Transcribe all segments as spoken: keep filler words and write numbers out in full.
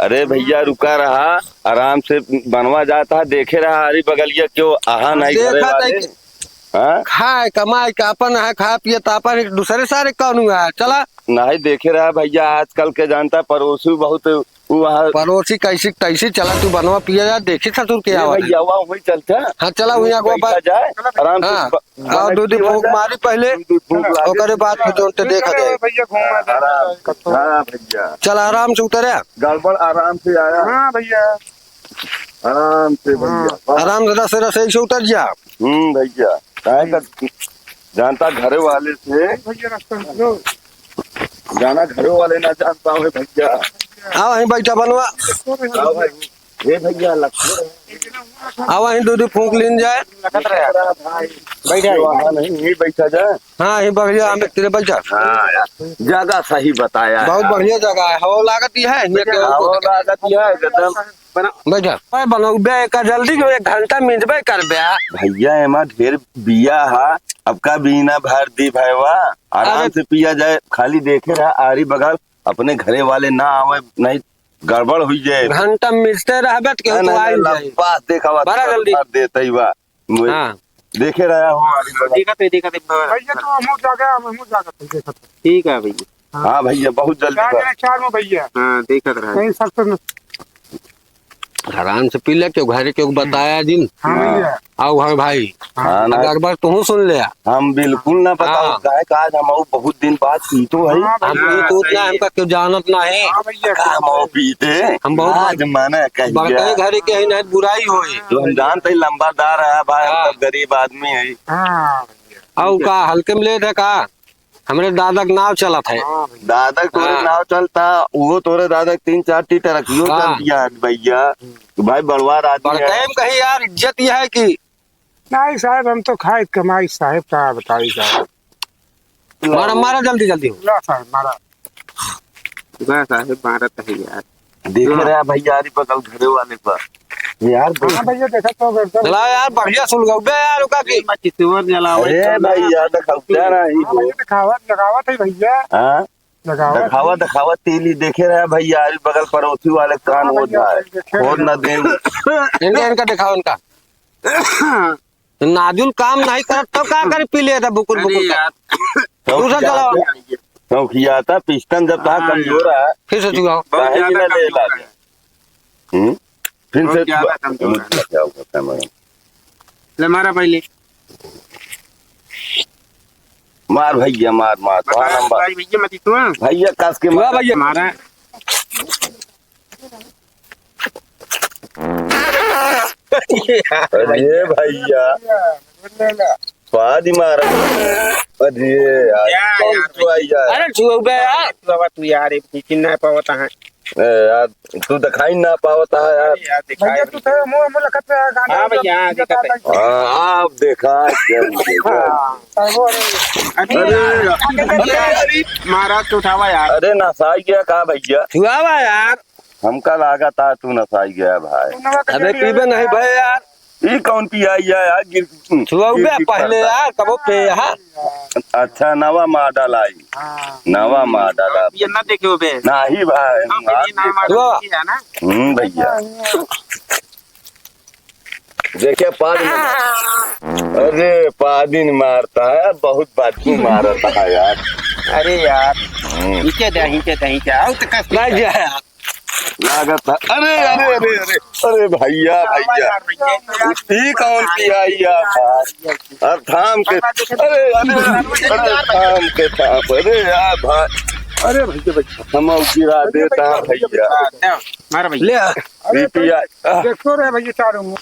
अरे भइया, रुका रहा, आराम से बनवा जात है, देखे रहा आरी बगलिया, केउ अहा नहीं घरे देखा वाले। नहीं। हाँ? खाए कमाए के अपन है, खाए पिए त अपन, एक दूसरे सारे कौन हुआ है? चला। नहीं, देखे रहा भइया, आजकल के जानता पड़ोसी बहुत, उ वहाँ पड़ोसी कैसी तैसी, चला तू बनवा पिया जा, देखी ससुर के ए आवत है। भइया, वहाँ वही चलता। हाँ, चला वहीं आगवा बैठा बा-, जाए, आराम से हाँ। ब-, और दो दिन फूंक मारी पहले, दो दिन फूंक लागे। ओकरे बाद फिर जोन ते देखा जाए। भइया, घूमा दे। आराम से। हाँ भइया। चल, आराम से उतरे। गड़बड़ आराम से आया। हाँ भइया। आराम से भइया। हाँ। आराम से, रसे रसे ऐसे उतर जा। हम्म भइया, काहे का जानता घरे वाले से। भइया, रास्ता में दो। जाना घरे वाले ना जान पावे भइया। आओ, वहीं बैठा बनवा। आओ भाई। ए भइया, लक्ष्मण। आवा ही दो दो फूंक लीन जाए। बैठा है। वहाँ नहीं, यहीं बैठा जाए। हाँ, यहीं बढ़िया, हम एक तेरे बैठा। हाँ यार, जगह सही बताया बहुत है। बढ़िया जगह है, हवा लागत ही है, हियाँ के हवा लागत ही है एकदम। बैठा। ओए बनौबे का जल्दी जो एक घंटा मिंजबे करबे। भइया, एमा ढेर बिया है, अब का बीना भर दी भइवा, आराम अरे से पिया जाए, खाली देखे रहा आरी बगल, अपने घरे वाले ना आवे, नहीं गड़बड़ हुई जाए। घंटा मिलते रहबे त केहू नहीं, तो नहीं, आई नहीं, जाए। लंबा देखावा, बड़ा जल्दी। भर देते ही बा। हाँ। देखे रहा हो। देखत है, देखत है, भैया तो हमहू जागा, हमहू जागा, देखत है। ठीक है भैया। हाँ। हाँ भैया, बहुत जल्दी चार बा। जने, चार में भैया। हाँ, देखत रहा। नहीं, सब तो न- आराम से पी ले, क्यों घरे क्यों बताया जिन। हाँ भैया। आओ घर भाई। हाँ, ना। अगर बार तू सुन ले। हम बिल्कुल ना बताओ, हाँ। काहे का आज हम बहुत दिन बाद पीतो है। हाँ हम भैया। पीतो उतना हमका क्यों जानत ना है। हाँ भैया। का हम पीते? हम बहुत आज मना कहिया। बड़के घरे के ही नहीं बुराई होई। जो हम जानते ही लंबादार है भाई, हम हाँ। सब गरीब आदमी है। हाँ भैया। और का हल्के में लेत है का? हमरे दादा के नाव चलत है। हाँ भैया। दादा के तोरे हाँ। नाव चलता, वो तोरे दादा के तीन चार टी ट्रकियो हाँ। चल दिया है भैया। तो भाई बड़वार आदमी है। बड़के में कही यार इज्जत यह है कि नहीं साहब, हम तो खाए कमाई साहब, का बताई साहब। मारा, मारा, जल्दी, जल्दी हो। ला साहब, मारा। वाह साहब, मारत है यार। देख रहा है भैया, अरे बगल घरे वाले पर। यार, हाँ भैया, देखा तो गर्दन। चला यार, बढ़िया सुलगौबे यार, ओका की। मत किसी और जलावे अरे तो ना। भैया, देखा, हाँ, भैया, दिखावत, लगावत है भैया। हाँ? लगावत दिखावा, है। दिखावा, तीली देखे रहा भैया, अरे बगल पड़ोसी वाले कान हाँ, हो भैया, जाए। देखे और रहे। ना दे। इनका, इनका दिखाओ, इनका। नाजुल काम नहीं करत, तब का करे, पी लेता बुकुर, अरे बुकुर का। यार। दूसरा चलाओ। चौकियाता पिस्टन जब तक हाँ, कमजोर यार। है, फिर से चुआओ। बहुत काहे ज्यादा कि ना ले कमजोर ला है। दे? हम्म? फिर बहुत से ज्यादा चुआ-, कमजोर है। क्या होता है, मैडम? ले मारा पहले। मार भैया, मार, मार। बता कौन नंबर? भाई, भैया मत छुआ। भैया, कस के चुआ मार। भैया। मारा। अरे भैया, पाद ही मारा। अरे यार, यार, कौन यार। छुआई यार? अरे छुआ बे यार। बाबा तू यार, एक चिन्ह ना पावता है। ए यार, तू दिखाई ना पावता है यार। अरे यार, दिखाई भैया, तू तो मुंह, मुंह लखत है, गाना हाँ भैया, हाँ, दिखत है। हाँ, आप देखा, जब देखा। हाँ। अरे, अरे, अरे, अरे। महाराज तो उठावा यार। अरे, नसाई गया का भैया? छुआवा यार। हमका लागत है तू नसाई गया भाई। अबे पीबे नहीं भाई यार। ई कौन पियाई है यार? गिर, छुआऊ गिर, बे गिर पहले पड़ता। यार, कबो पे यार। अच्छा, नवा मॉडल आई। हाँ। नवा मॉडल आई। ये ना देखे हो बे। नहीं भाई, हम भी आज ना देखा। मॉडल की है ना। हम्म, भैया। देखिए, पाद में। अरे, पादिन मारता है, बहुत बदबू मारता है यार। अरे यार, हम्म। नीचे दे, नीचे दे, नीचे। आओ तो कस ना गया यार। लागत है। अरे, अरे, अरे, अरे, अरे भैया, भैया। ई कौन पियाई यार? अब थाम के, अरे, अरे, अरे, थाम के, थाम, अरे यार भाई। अरे भैया, भैया। हम गिरा देता भैया। मार भैया। ले। अरे ई पिया, आह। देखो रे भैया, चारों मुंह।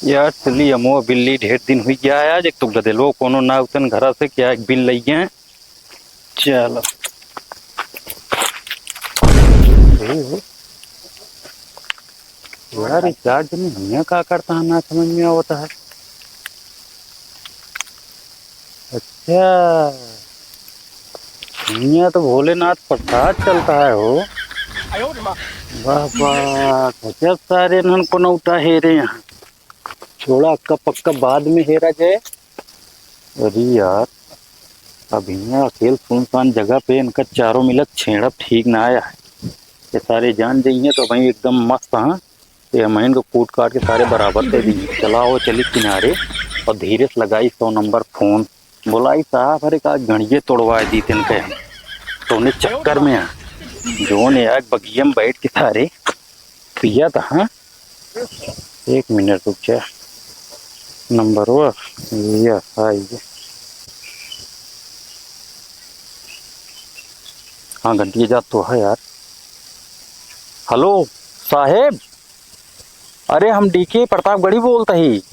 यार, चली अमो बिल्ली ढेर दिन हुई गया है, आज एक तो गदेलो कोनो ना उतन घरा से क्या एक बिल लई गए। चलो। ए, यार, ये चार जने हियाँ का करता है, ना समझ में आवता है। अच्छा, हियाँ तो भोलेनाथ प्रसाद चलता है हो। वाह, वाह, गजब सारे नन को नौता है रे यहाँ। छोड़ा, अक्का पक्का बाद में हेरा जाए। अरे यार, अब हियाँ अकेल सुनसान जगह पे इनका चारों मिलत छेड़ब ठीक ना आया है। ये सारे जान जइहें तो भाई एकदम मस्त, हाँ। ये हमइन को कूट काट के सारे बराबर कर दी। चला हो, चली किनारे और धीरे से लगाई सौ नंबर फोन। बोला, "ई साहब, अरे का गणिये तोड़वा दी तिनके हम। तो उन्हें चक्कर में है, जो ने आग बगिया में बैठ के सारे पिया था, हाँ?" एक मिनट रुक जा, नंबर वो, ये, हाँ, ये। हाँ, घंटी जात तो है यार। हेलो साहेब, अरे हम डीके प्रतापगढ़ी बोलत ही।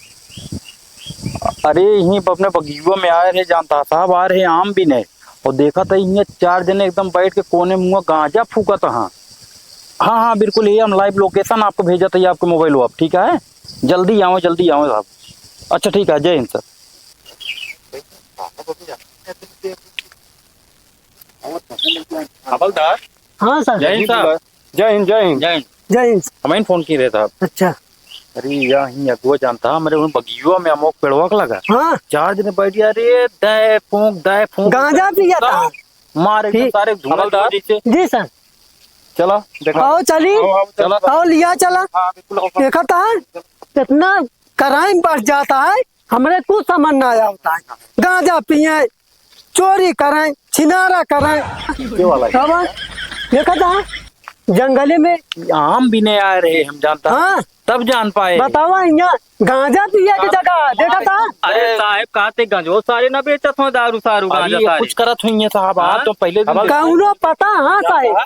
अरे यहीं अपने बगियुआ में आए रहे, जानता साहब, आ रहे आम बीने, और देखा था यहीं चार जने एकदम बैठ के कोने मुँह गांजा फूकत हाँ। हाँ, हाँ, बिल्कुल, ये हम लाइव लोकेशन आपको भेजत ही आपके मोबाइल पर, ठीक है? जल्दी आओ, जल्दी आओ साहब। अच्छा, ठीक है, जय हिंद सर। हवलदार। हाँ सर। जय हिंद साहब। जय हिंद, जय हिंद। जय हिंद। जय हिंद। हमइन फोन किए रहे साहब। अच्छा। अरे, या ही अगुआ जानता, हमरे उन बगियुआ में अमोक पेड़वा के लगा। हाँ। चार जने बैठ गया, अरे, दाएं फूंक, दाएं फूंक। गांजा पिया था। मार एकदम ठीक। सारे धुआं हवलदार। जैसे। जी सर। चला, देखा। आओ चली। आओ, आओ, चला। आओ लिया चला। हाँ, बिल्कुल, आओ। देखा था, कितना क्राइम बढ़ जाता है, हमरे कुछ समझ ना आया होता है। गांजा पिए, चोरी करें, छिनारा करें। ये वाला है। अब देखा था, जंगले में आम बीने आ रहे, हम जानता। हाँ। तब जान पाए। बतावा, यहाँ गांजा पिए की जगह, देखा था? अरे साहेब, कहते गंजो सारे ना बेचत हो, दारू सारू, अरे, गांजा ये सारे। कुछ करत हुई है साहब, हाँ? आप तो पहले दिन अब कौनो पता, हाँ साहेब।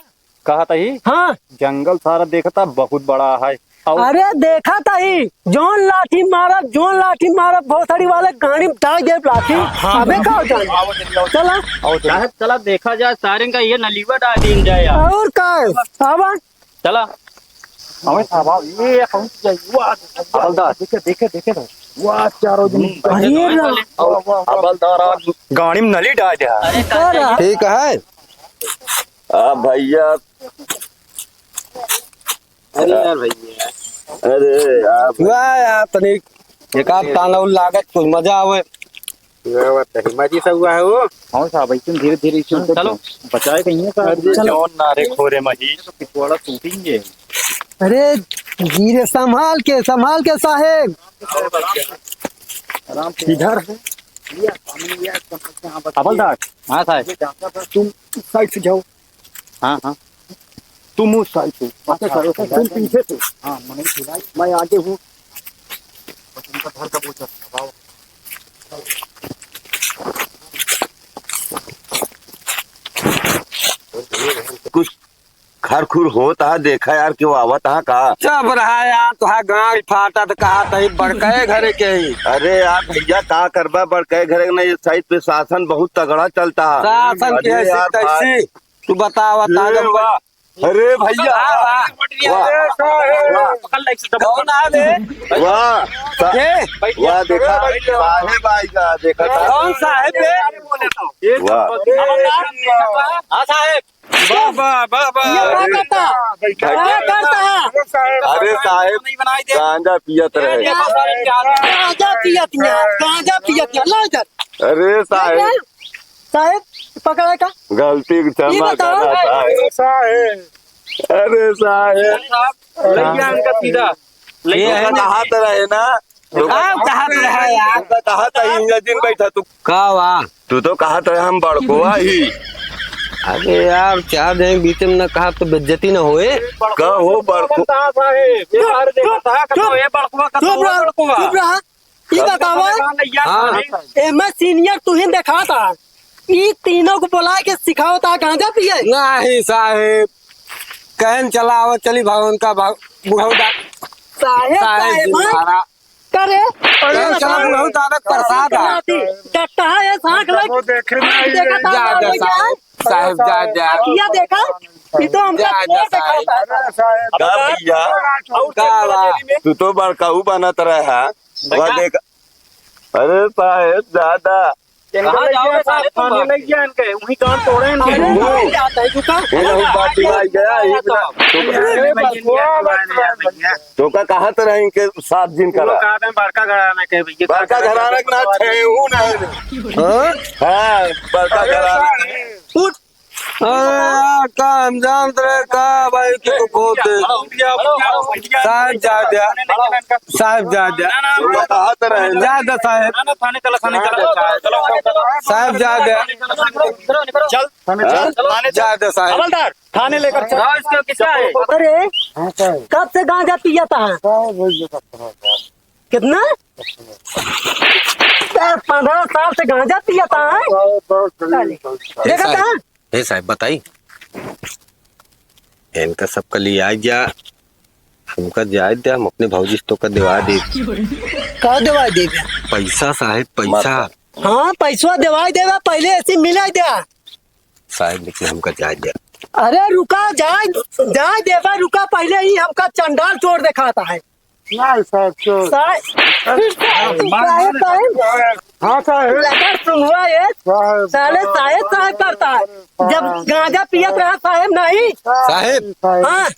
कहा था ही? हाँ। जंगल सारा देखता बहुत बड़ा है। और अरे देखा था ही, जौन लाठी मारत, जौन लाठी मारत, भोसड़ी वाले गाड़ी में डाल दे लाठी। हाँ। अबे का हो जाए? आओ जल्दी, आओ। चला। आओ जल्दी। साहब, चला देखा जाए, सारे का ये नलीवा डाल दीन जाए यार। और का है? आवा। चला। हमें साहब, ये पहुंच जाए। वाह, हवलदार। देखे, देखे, देखे तो। वाह, चारों दिन। अरे वाह, वाह, वाह। हवलदार, आज गाड़ी में नली डाल दिया। अरे, ठीक है। आ भैया। अरे यार भैया। अरे यार। वाह यार, तनिक एक आध ताना उल लागत, कुछ मजा आवे। ये बात है, मजी सा हुआ है वो। हाँ साहब, ऐसे धीरे धीरे इसे चलो। बचाए कहीं है साहब। अरे चलो। जौन नारे खोरे मही। तो पिछवाड़ा टूटेंगे। अरे धीरे, संभाल के, संभाल के साहेब। आराम से। इधर है। हवलदार। हाँ साहेब। तुम साइड से जाओ। हाँ, हाँ। तुम उस साइड से। अच्छा, सर, तुम पीछे से। हाँ, मैं आगे हूँ। कुछ खरखुर होत हा, देखा यार, केहू आवत हा का? चुप रहा यार, तुहार गांड फाटत, कहा तही बड़कए घरे के ही। अरे यार भैया, का करबा बड़कए घरे के, नहीं, इस साइड पे शासन बहुत तगड़ा चलता है। शासन अरे कैसी यार, तैसी? भाई। तू बतावा, ये ताजा वाह। अरे भैया। वाह, वाह। वाह। कौन आ बे? वाह। ये? वाह, देखा, साहेब आएगा, देखा था। कौन साहेब बे? वाह। हाँ, साहेब। वाह, वाह, वाह, वाह। ये का करता? क्या करता है? अरे साहेब, गांजा पियत रहे। गांजा पियत है, गांजा पियत है, ला इधर। अरे साहेब। साहेब, पकड़ा का? गलती क्षमा करा साहेब। अरे साहेब। साहेब, लइया इनका सीधा। ये है ना? कहा तो रहे ना। का कहा तो रहे यार? तू तो कहा था, इंजन बैठा तू। का वा? तू तो कहा था हम बड़कुआ ही। अरे यार, चार जने बीच में न कहा तो बेइज्जती न होए। का हो बड़कु- कहा साहेब? ये सारे देखा था, कहा ये बड़कुआ, कहा चुप रहा, बड़कुआ। चुप रहा। ई बतावा, हाँ। एमे सीनियर तू ही देखाता। ई तीनों को बुला के सिखावता गांजा पिए। नहीं साहेब, कहन चला आवत चली भगवान का भग-, बुढ़ऊ डा-, साहेब, साहेब साहेब, जी हाँ? महाराज। करे? कहन चला बुढ़ऊ दादा प्रसाद आ। डट्टा है, सांख लग। वो देखे नहीं देखा था जा, जा, साहेब। साहेब, जा, जा। अखिया देखा? ये तो हमका जा, जा, जोर साहेब। देखाता है। का भैया? और का बा? तू तो बड़काऊ बनत रहा। वह देखा? देख, अरे साहेब, ज्यादा। कहाँ जाओगे सारे तुम? थाने ले गया इनके, वहीं गांड तोड़े इनके। अरे, नहीं जाता है, तू कहाँ? ये नहीं, बाटी में आ गया, ये तो। अरे, बस, वो बस, बस, बस। तो का कहा तो रहे इनके साथ जिन करा। वो कहा था, बड़का घराना के भैया। बड़का घराना के ना छे, वो ना है। हाँ? हाँ, बड़का घराना। उठ। हाँ। का हम जानत रहे का भाई कि तू खोद दे। साहेब जाए द्या, साहेब जाए द्या, जाए द्या साहेब। थाने चला, थाने चला। साहेब जाए द्या। चल, थाने चल, थाने चल। जाए द्या साहेब। हवलदार, थाने लेकर चल। गाँव इसका किसका है? अरे, कब से गांजा पियत है? कितना? ए, पन्द्रह साल से गांजा पियत है? देखा साहेब, था? ए साहेब, बताई, इनका सबका लियाइ जा, हमका जाए द्या, हम अपने भौजी से तोका देवा देब। का देवा देब? पैसा साहेब, पैसा। हाँ, पैसा देवाइ देबा, पहिले ऐसे मिलाइ द्या। साहेब, लेकिन हमका जाए द्या। अरे रुका, जाए, जाए देबा, रुका, पहिले ही हमका चंडाल चोर देखात है। नहीं साहेब, चोर। साहेब, साहेब, साहेब। हाँ साहेब। लगा सुनवा ये। साहेब। साले साहेब, साहेब करता है। जब गांजा पियत रहा साहेब, नहीं। साहेब। हाँ।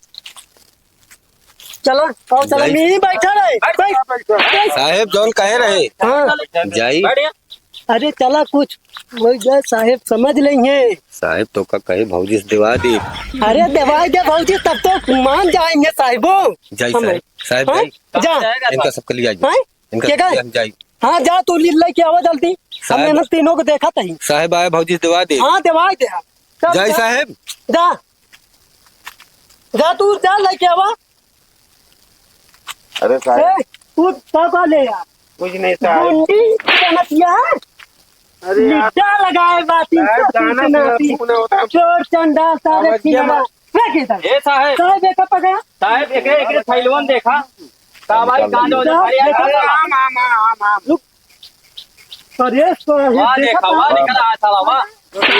चला, आओ, चला, जाई। मी ही बैठा रहे। बैठ, बैठ। साहेब, जौन कहे रहे। हाँ। जाई। अरे, चला, कुछ वही जाए, साहेब समझ लेंगे। साहेब, तोका कहे भौजी से देवा दे। अरे, देवाई दे भौजी, तब तो मान जाएंगे साहेबो। जाई हम साहेब, साहेब, हाँ? जाई। जा। इनका सबके लिए आई। हाँ? इनका क्या सबके कहे? लिए हम जाई। हाँ, जा, तू ली-, लेके आवा जल्दी। हम साहेब। इन्हें तीनों को देखा तही। साहेब आए, भौजी से देवा दे। हाँ, देवाई दे। चल, जाई जा। साहेब। जा। जा, तू जा, लेके आवा। अरे साहेब। ए, तू का, का ले यार? कुछ नहीं साहेब। गुंडी समझिया है? अरे यार। लिड्डा लगाए बाती, साहेब, सब गाना कुछ सुना, नाती। सुना होता है। चोर चंडाल सारे आवाज ये सिंगड़ा। मत। फेंक इधर। ए साहेब। साहेब, एक पकड़ा। साहेब, एक, एक थैलवन देखा। का भाई, कांदो जो भरिया है। अरे, आम, आम, आम, आम, आम। रुक। अरे, साहेब, वाह, देखा देखा, था? वाह, निकला है साला, वाह।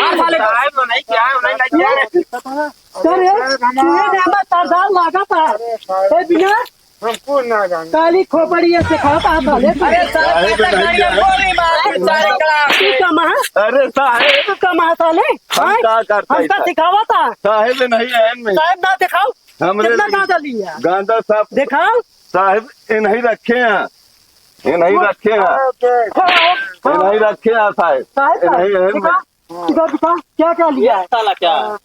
मार साले को। साहेब, वो नहीं क्या है, वो नहीं लग गया है। सर, ये चूहे ने हमारा सरदार लागा था। अरे, साहेब। ए, बिना हमको ना जाने। काली खोपड़ी ये सिखाता था, ले। अरे, साहेब, साहेब, कब तक नहीं गाड़ी है। गोली मार के सारे करा? तू कमा? अरे, साहेब। तू कमा साले? हम हैं? का करते हमका हैं, साहेब? सिखावा था। साहेब नहीं है इनमें। साहेब ना दिखाओ। हमरे कितना नहीं। गांजा लिया? गांजा साहब। दिखाओ। साहेब, ये नहीं रखे हैं। ये नहीं रखे हैं। हाँ, हाँ। ये नहीं रखे हैं, साहेब। साहेब, ये नहीं है इनमें। दिखा। इधर दिखा, क्या क्या लिया ये है? साला क्या है?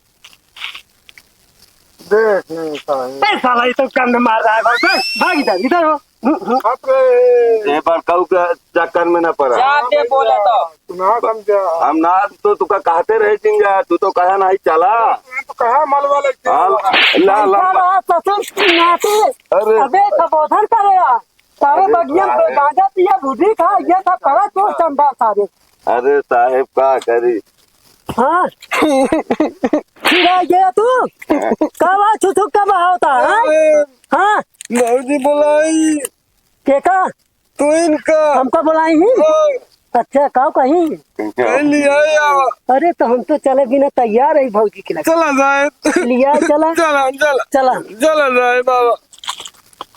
देख नहीं पाए। ए साला, ये तो गंध मार रहा है भाई। भाग, भाग इधर, इधर हो। हम्म, हम्म। बाप रे। ये बड़काऊ के चक्कर में ना पड़ा। जाते बोला तो। तू ना समझा। हम ना तो तुका कहते रहे जिंगा, तू तो कहा नहीं चला। मैं तो कहा मलवा लग गया। हाँ, ला, ला, पैसा ला। रहा ससुर की नाती। अरे। अबे संबोधन करेगा। सारे अरे बगिया में सारे। गांजा पिया, भुजी खा, ये सब करा, चोर चंदा सारे। अरे साहेब, का करी? हाँ। फिर आ गया तू? का बात, छुछुक का बहावता, हाँ? अरे, हाँ? भौजी बुलाई। के का? तू इनका। हमका बुलाई ही? हाँ। अच्छा, का कहीं? कहीं लिया या? अरे, तो हम तो चले बिना तैयार है भौजी के लगे। चला जाए। लिया चला। चला, चला। चला। चला जाए बाबा।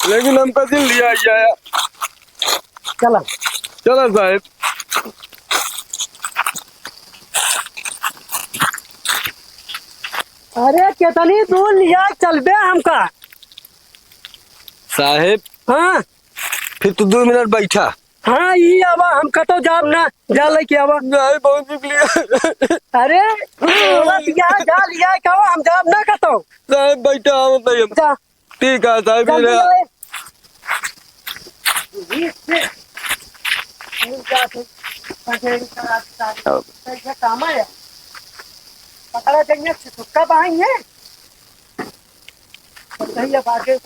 लेकिन हमका दिल लिया जाए। चला। चला साहेब। अरे, कितनी दूर लिया चलबे हमका? साहेब। हाँ। फिर तू दो मिनट बैठा। हाँ, ई आवा, हमका तो जाब ना, जा लेके आवा। नहीं, बहुत निकली। अरे, बोला दिया, जा लिया, कहो, हम जाब ना कतो। साहेब, बैठा, आवत नहीं हम। जा। ठीक है, साहेब, जल्दी ये रहा। आए। कैसे काम आया? पकड़ा जाइए, सुक्का बहाई है। सही है, बाकी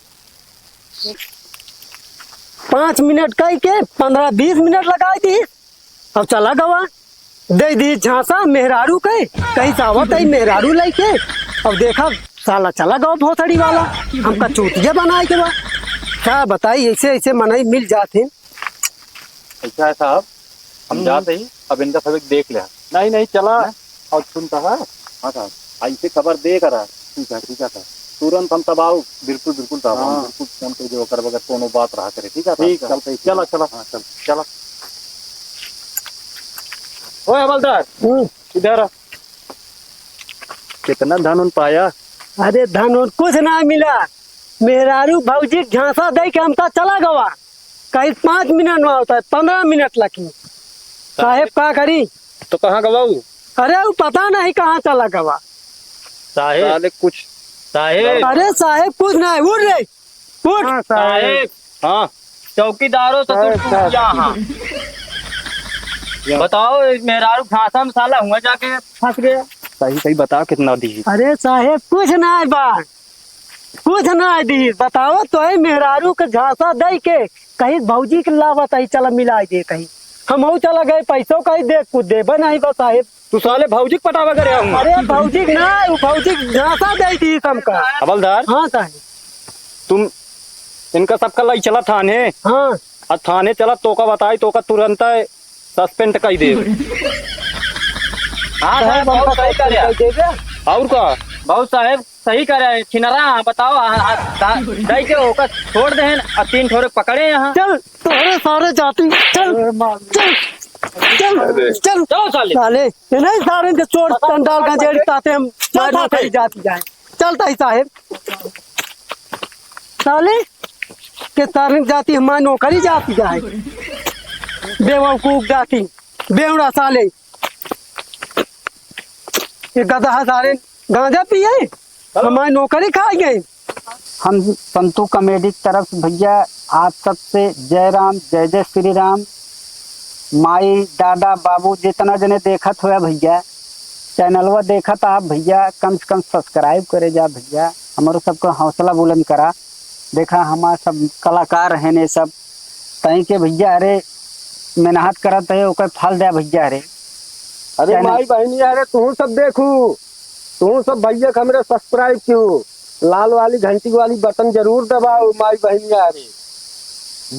पाँच मिनट कही के पन्द्रह बीस मिनट लगाई दी। अब चला गवा, दे दी झांसा मेहरारू के, कहीं से आवत है मेहरारू लेके। अब देखा, साला चला गवा भोसड़ी वाला, हमका चूतिया बनाए के बा। का बताई, ऐसे ऐसे मनई मिल जात हैं। ऐसा है साहब, हम हम्म। जाते ही अब इनका सब एक देख ले। नहीं, नहीं, चला। हैं? और सुन कहा, हाँ साहब। ऐसे खबर दे करा। ठीक है, ठीक है साहब। तुरंत हम तब आओ। बिल्कुल, बिल्कुल साहब, हम हाँ। बिल्कुल फोन कर दो, अगर, अगर कोनो बात रहा करे, ठीक है साहब? ठीक है। चलते ही। चला, चला। हाँ, चल। चला। ओए हवलदार, हम्म। इधर आ। कितना धन उन पाया? अरे धन उन कुछ ना मिला, मेहरारू भौजी झांसा दे के हमका चला गवा। कहीं पाँच मिनट में होता है, पन्द्रह मिनट लगी। साहेब का करी? तो कहाँ गवा ऊ? अरे वो पता नहीं कहाँ चला गवा। साहेब। साले कुछ साहेब। अरे साहेब, कुछ ना है, उठ रे, उठ। हाँ, साहेब। साहेब। हाँ। चौकीदारों से साहेब, तू साहेब। पूछा हाँ। बताओ, मेहरारू झांसा में साला हुआ जाके फंस गया। सही, सही बता, कितना दी? अरे साहेब, कुछ ना है बा, कुछ ना है दी। बताओ, तो है मेहरारू के झांसा दे के कहीं भौजी के लावत आई, चला मिला दे कहीं। हम हऊ चला गए, पैसों कहीं दे, कुछ देबे नहीं बा साहेब। तू साले भौजी के पटावा करे आऊँ। अरे भौजी के ना, वो भौजी के झांसा दे दी हमका। हवलदार। हाँ साहेब। तुम इनका सबका लाई चला थाने। हाँ। आ थाने चला, तोका बताई, तोका तुरंत सस्पेंड कर दे। हाँ साहेब, साहेब, बहुत हमका सही करे। कर दे। और का? बहुत साहेब सही करे, छिनरा, बताओ, आ, आ, दा-, दाई के ओका छोड़ देहेन, आ तीन ठोरे पकड़े यहाँ। चल, तोहरे सारे जाती, चल, अरे मार। चल, चल, अरे। चल। चलो साले। साले, ये नहीं सारे जो चोर चंडाल गंजेड़ी ताते हम चल मार साथे। नौकरी जाती जाए। चलता ही साहेब। साले, के सारे जाती हमारी नौकरी जाती जाए। बेवकूफ जाती, बेवड़ा साले। ये गदहा सारे गांजा पिए, हमारी नौकरी खा गए। हम संतू कॉमेडी की तरफ से भैया आप सबसे जय राम, जय जय श्री राम। माई, दादा, बाबू, जितना जने देखत होया भैया, चैनलवा देखत आप भैया, कम से कम सब्सक्राइब करे जा भैया, हमरो सबका हौसला बुलंद करा। देखा हमार सब कलाकार हैं ने सब, तई के भैया, अरे मेहनत करत है, ओकर फल दे भैया, अरे। अरे चैनल माई बहनी, अरे तू सब देखू, तू सब भैया के हमरे सब्सक्राइब कियो, लाल वाली घंटी वाली बटन जरूर दबाओ माई बहनी, अरे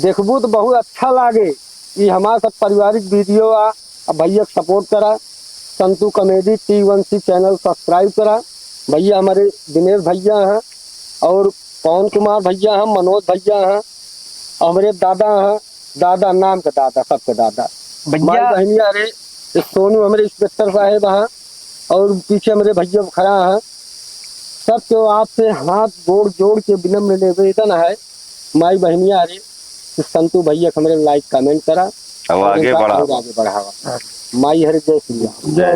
देखबू तो बहुत अच्छा लागे। ई हमार सब पारिवारिक वीडियो आ, अब भैया के सपोर्ट करा, संतू कॉमेडी टी वन सी चैनल सब्सक्राइब करा। भैया हमारे दिनेश भैया हैं और पवन कुमार भैया हैं, मनोज भैया हैं, हमरे दादा हैं, दादा नाम के दादा, सबके दादा। भैया। माई बहनिया रे, ये सोनू हमरे इंस्पेक्टर साहेब हैं और पीछे हमरे भैया खड़ा हैं। सबके आपसे हाथ गोड़ जोड़ के विनम्र निवेदन है, माई बहनिया रे, कि संतू भैया के हमरे लाइक कमेंट करा अब और आगे इनका बढ़ावा। और आगे बढ़ावा। माई हरे जय श्री राम। जय।